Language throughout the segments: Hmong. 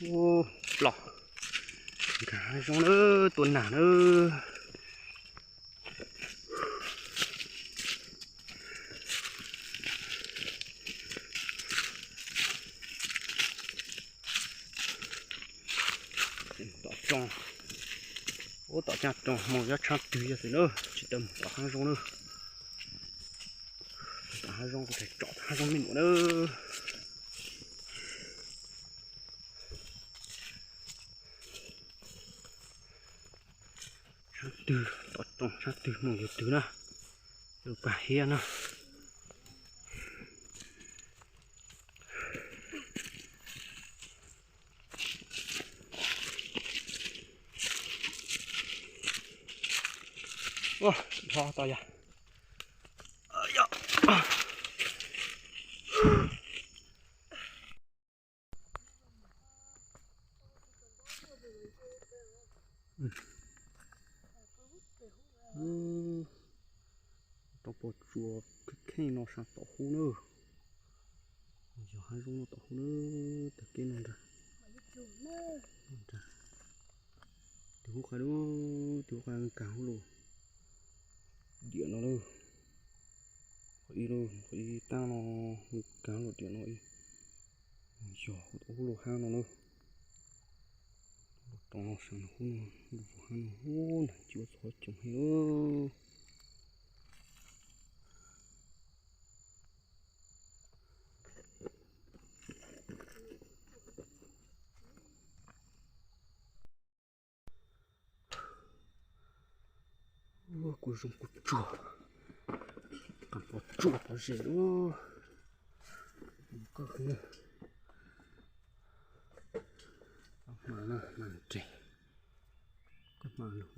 Ub, los nkag hav zoov na, tua nas na. Tom rooj, ub, tom caj rooj mus yob tshab twg yog xwb na, tsis tau mus tom hav zoov na. Tom hav zoov kuv tsom tom hav zoov me nyuam na. Sab twg tom rooj, sab twg mus yog twg na, lub pag hiab na. Ua, dhau tau yog. Tau pos tsuas kheej kheej no sab tom hub na. Yog hav zoov no tom hub na, tag keb no ntag. Tus hub qhov lub, tus hub qhov kag hub lus diam no lawm. Qhov ib lawm, qhov ib tag no kag lub diam no ib. Yog hub lus hab no lawm. Los rau no sab no hub, lus hab no hub nag cuab txog coob heev lawm. Kuv zoo kuv tsuag, qab pos tsuag pov zem lub. Koj hwv, koj hma na, hma nres, koj hma lug,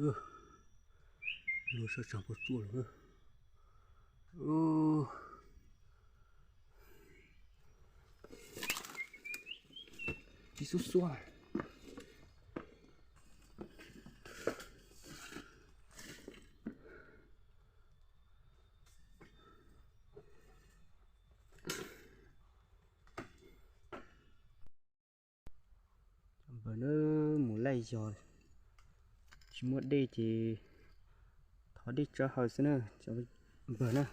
lug sab tsav pos tsuag lug. Tsis xub xuab. Cov npawg na, mus laij yog tsis muaj dej ces thov dej tsawb hawm xwb na cov npawg na.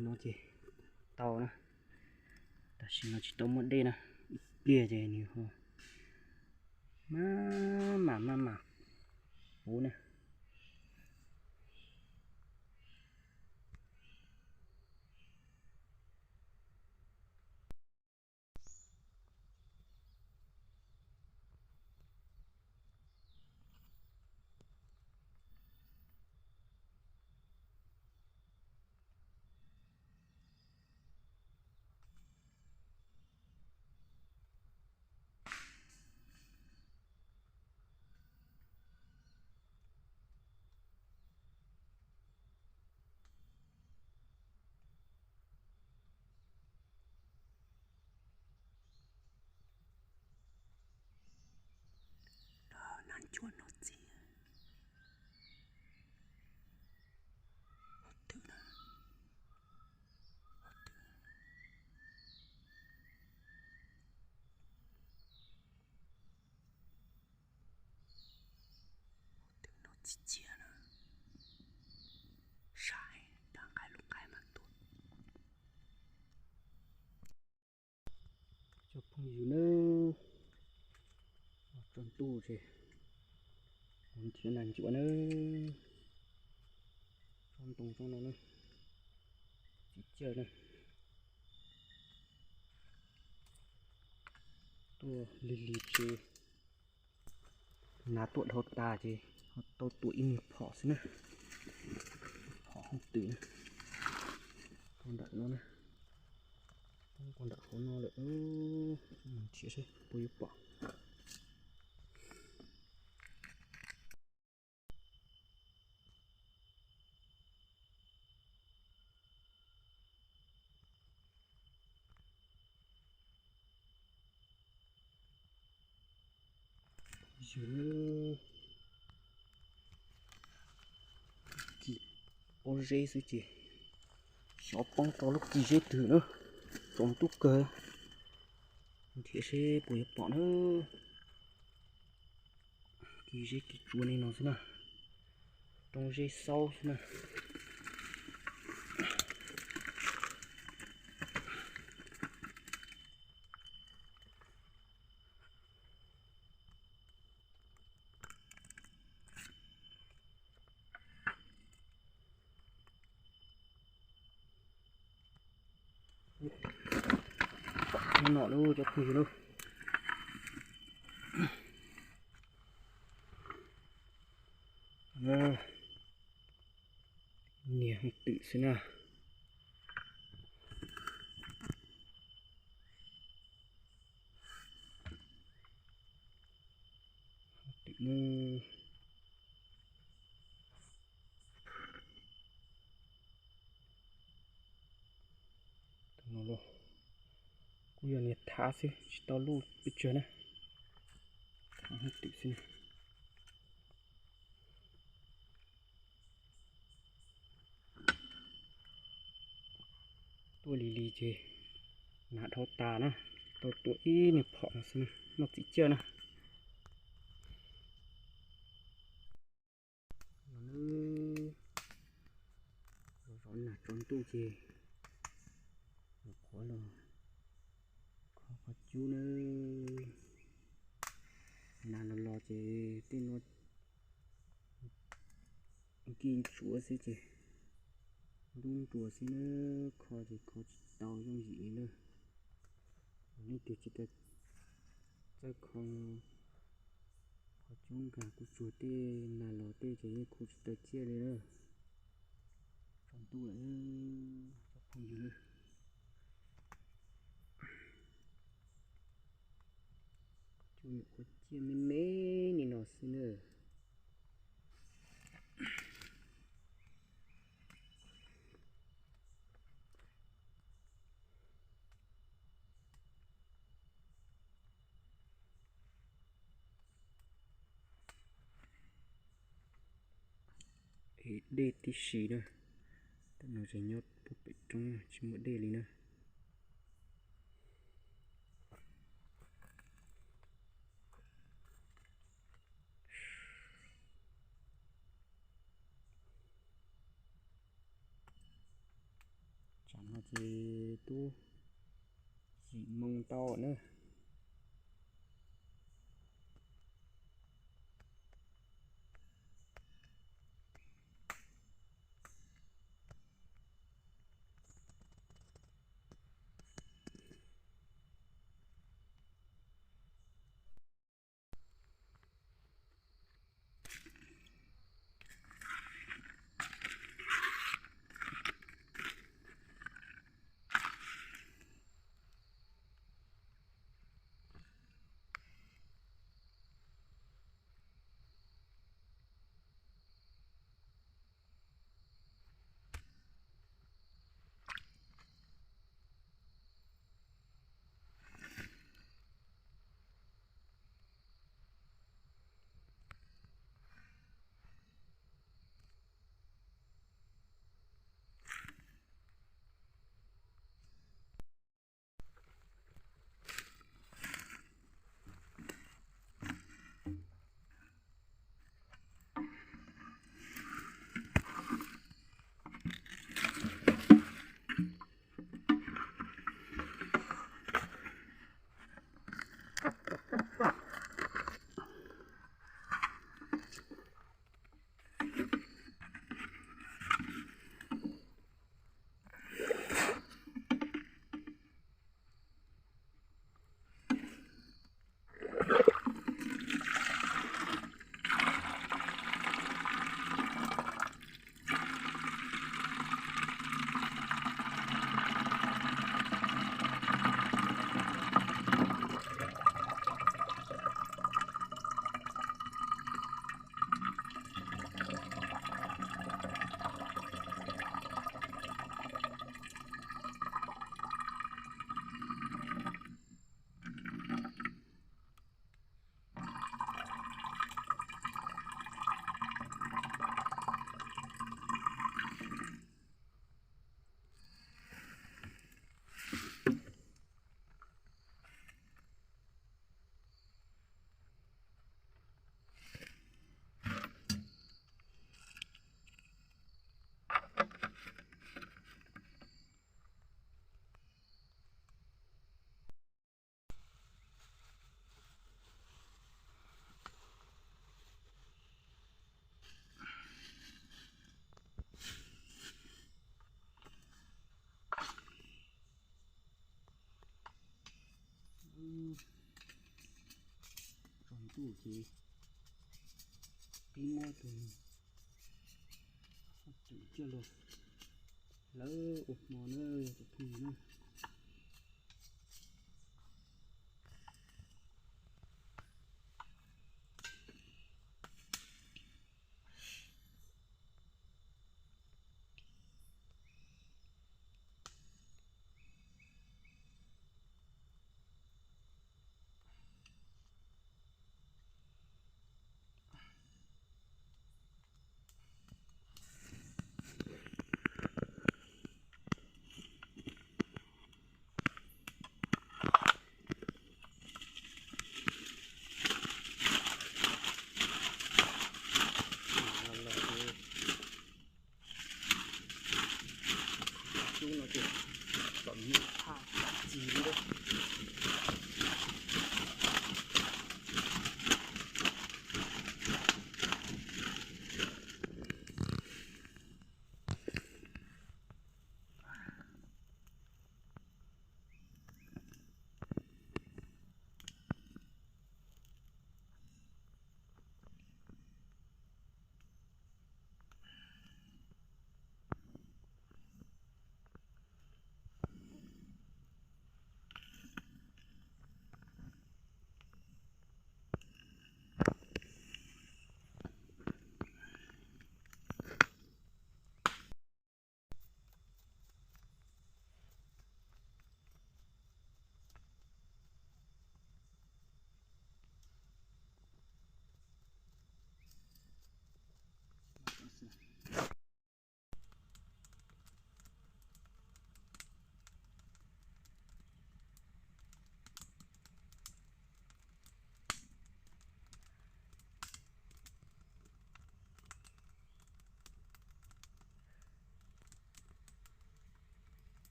No ces tau na, tam sim no tsis tau muaj dej na, ib pliag ces nws ho maj mam maj mam huv na. Nag cuab no txiv. Hov twg na? Hov twg? Txiv ciaj na, sab heev, nqa nqaij lub nqaij mas tuaj. Cov phooj ywg nawb, tsaus ntuj ces mus nrhiav nas ncuav nawb. Tsob ntoo tsob no na, txiv ciaj na. Tuaj lig lig ces nas tuaj dhau tas ces ho tau tua ib niag phom xwb na. Phom hooj twm na, tau nram no na, tau nram hauv no lawm. Nrhiav seb puas yuav pom. Yog, kis pob zeb xwb ces xyov poob tau lub kis zeb twg na. Tsaus ntuj kawg, nrhiav seb puas yuav pom na. Kis zeb kis tsuas li no xwb na, roob zeb xaub xwb na. Pom no lawm cov phooj ywg lauj. Niag hooj twm xwb na. Hooj twm, tus no los kuj yog niag thav xwb tsis tau luj pes tsawg na. Hooj twm xwb. Tuaj lig lig ces nas dhau tas na, tau tua ib niag phom no xwb na, noj txiv ciaj na. Los nawb, zov zov nas tsaus ntuj ces los qhuav los kho qhov cub nawb. Nas los los ces tej no nkig ntsuav xwb ces ntub nruas xwb nawb, kho ces kho tsis tau yooj yim li na. Leej twg tsis tau txawj kho qhov cub nkag kuj tsuag tej nas los tej ces yeej khu tsis tau ciaj li na. Tsaus ntuj lawm cov phooj ywg na. Cub nyuam qhuav ciaj me me li no xwb na. Es dej tib si na, tam no ces nyob puag pem roob tsis muaj dej li na. Tsam no ces twb yim moo tau na. tuj ces pib muab tus coj los hlawv ua hmo na cov phooj ywg na.